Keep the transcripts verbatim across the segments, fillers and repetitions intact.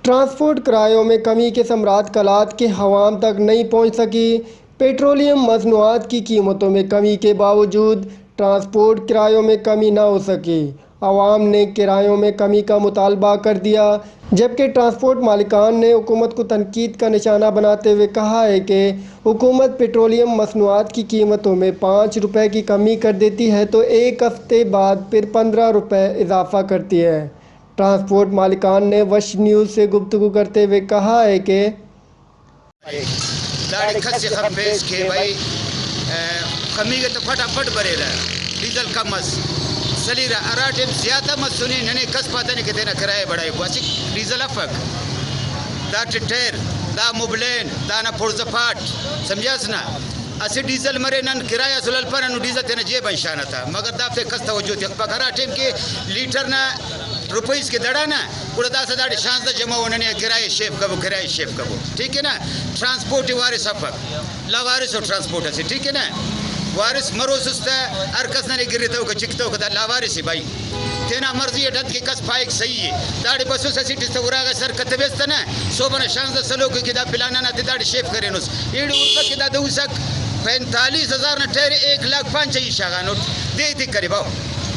ٹرانسپورٹ کرایوں میں کمی کے ثمرات قلات کے عوام تک نہیں پہنچ سکی۔ پیٹرولیم مصنوعات کی قیمتوں میں کمی کے باوجود ٹرانسپورٹ کرایوں میں کمی نہ ہو سکی۔ عوام نے کرایوں میں کمی کا مطالبہ کر دیا، جبکہ ٹرانسپورٹ مالکان نے حکومت کو تنقید کا نشانہ بناتے ہوئے کہا ہے کہ حکومت پیٹرولیم مصنوعات کی قیمتوں میں پانچ روپے کی کمی کر دیتی ہے تو ایک ہفتے بعد پھر پندرہ روپے اضافہ کرتی ہے۔ ٹرانسپورٹ مالکان نے وش نیوز سے گفتگو کرتے ہوئے کہا ہے کہ داڑے کس ئے خفیس کہ بھئی، ا، کمیغ ءِ تہ فٹافٹ بریرہ، ڈیزل کم ئس۔ سلیرہ، ہرا ٹائم زیادہ مسنے، ننے کس پاتنے کہ تینا کرایہ بڑھائفو، اسہ ڈیزل افک، داٹی ٹائر، دا مبلین، دانا پرزہ پاٹ، سمجھاس نا؟ اسہ ڈیزل مرے، نن کرایہ ئسل ہلپنہ، نن ڈیزل تینا جیب آن شانہ تا، مگر دافتے کس توجہ تخپک۔ ہرا ٹائم کہ لیٹر نا روپیز کہ دڑانہ، گڑا داسہ داڑے شانزدہ جمع ءُ، ننے کرایہ شیف کبو، کرایہ شیف کبو، ٹھیک ہے نا؟ ٹرانسپورٹ وارث افک، لاوارث ءُ ٹرانسپورٹ اسے، ٹھیک ہے نا؟ وارث مروسس تہ ہر کس ننے گرتوکہ، چکتوکہ، دا لاوارث ءِ بھائی۔ تینا مرضی اٹ انت کہ کس پائک صحیح ءِ، داڑے بسوس اسٹ اس تہ اراغا سر کتویس تہ نا، صوب ئنا شانزدہ سلوک کہ دا پلان ئنا تے داڑے شیف کرینس، ایڑے ہرفک کہ دا دہسک پینتالیس ہزار نا ٹائر ایک لاکھ پانچ ہی شاغانٹ، دے تے کرے باو۔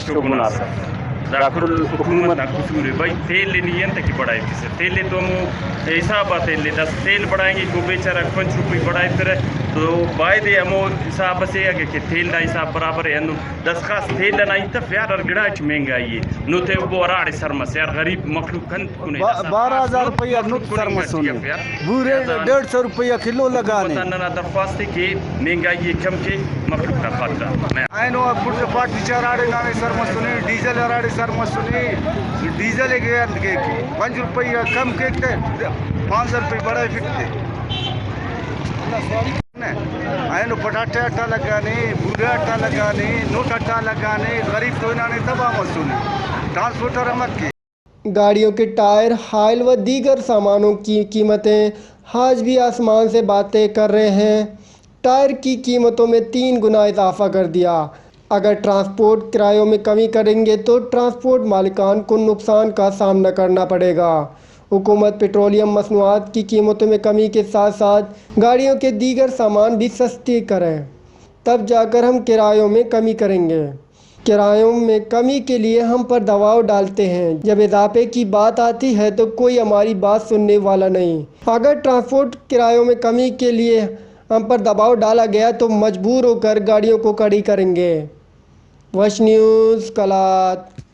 چپ مناسب۔ دا کل حکومت نا قصور ءِ بھائی، تیل ءِ نی انت کہ بڑائفسہ؟ تیل ءِ تو ہمو حساب آ تیل ءِ، داسہ تیل بڑائینگک او بیچارہ پنچ روپئی بڑائفرہ تو بایدے ہمو حساب اسے اگہ کہ تیل نا حساب برابر ءِ ہندن داسہ خاص تیل ئنا ہیت اف یار، ہر گڑاٹی مہنگائی ءِ۔ نت ءِ او ہراڑے سر مسے یار، غریب مخلوق انت کنے با-، داسہ بارہ ہزار خاص روپیہ مخلوق نت سر کنے مسنے۔ بھائی۔ بورے لہذا ڈیڑھ سو روپیہ کلو لگانے۔ حکومت آن ننا درخواست ءِ کہ مہنگائی ءِ کم کے، مخلوق نا خاطرہ۔ اینو پرزہ پاٹ بیچارہ ہراڑے ننے سر مسنے، ڈیزل ہراڑے سر مسنے، ڈیزل ءِ کہ انت کیک، پنچ روپیہ کم کیک تہ پانچ سو روپیہ بڑائفک تہ۔ اینو پٹاٹہ آٹا لگانے، بورہ آٹا لگانے، نوٹ آٹا لگانے، غریب تو ہنانے تباہ مسنے۔ ٹرانسپورٹر امر کے۔ گاڑیوں کے ٹائر، آئل و دیگر سامانوں کی قیمتیں آج بھی آسمان سے باتیں کر رہے ہیں۔ ٹائر کی قیمتوں میں تین گنا اضافہ کر دیا۔ اگر ٹرانسپورٹ کرایوں میں کمی کریں گے تو ٹرانسپورٹ مالکان کو نقصان کا سامنا کرنا پڑے گا۔ حکومت پیٹرولیم مصنوعات کی قیمتوں میں کمی کے ساتھ ساتھ گاڑیوں کے دیگر سامان بھی سستے کرے، تب جا کر ہم کرایوں میں کمی کریں گے۔ کرایوں میں کمی کے لیے ہم پر دباؤ ڈالتے ہیں۔ جب اضافے کی بات آتی ہے تو کوئی ہماری بات سننے والا نہیں۔ اگر ٹرانسپورٹ کرایوں میں کمی کے لیے ہم پر دباؤ ڈالا گیا تو مجبور ہو کر گاڑیوں کو کھڑی کریں گے۔ وش نیوز، قلات۔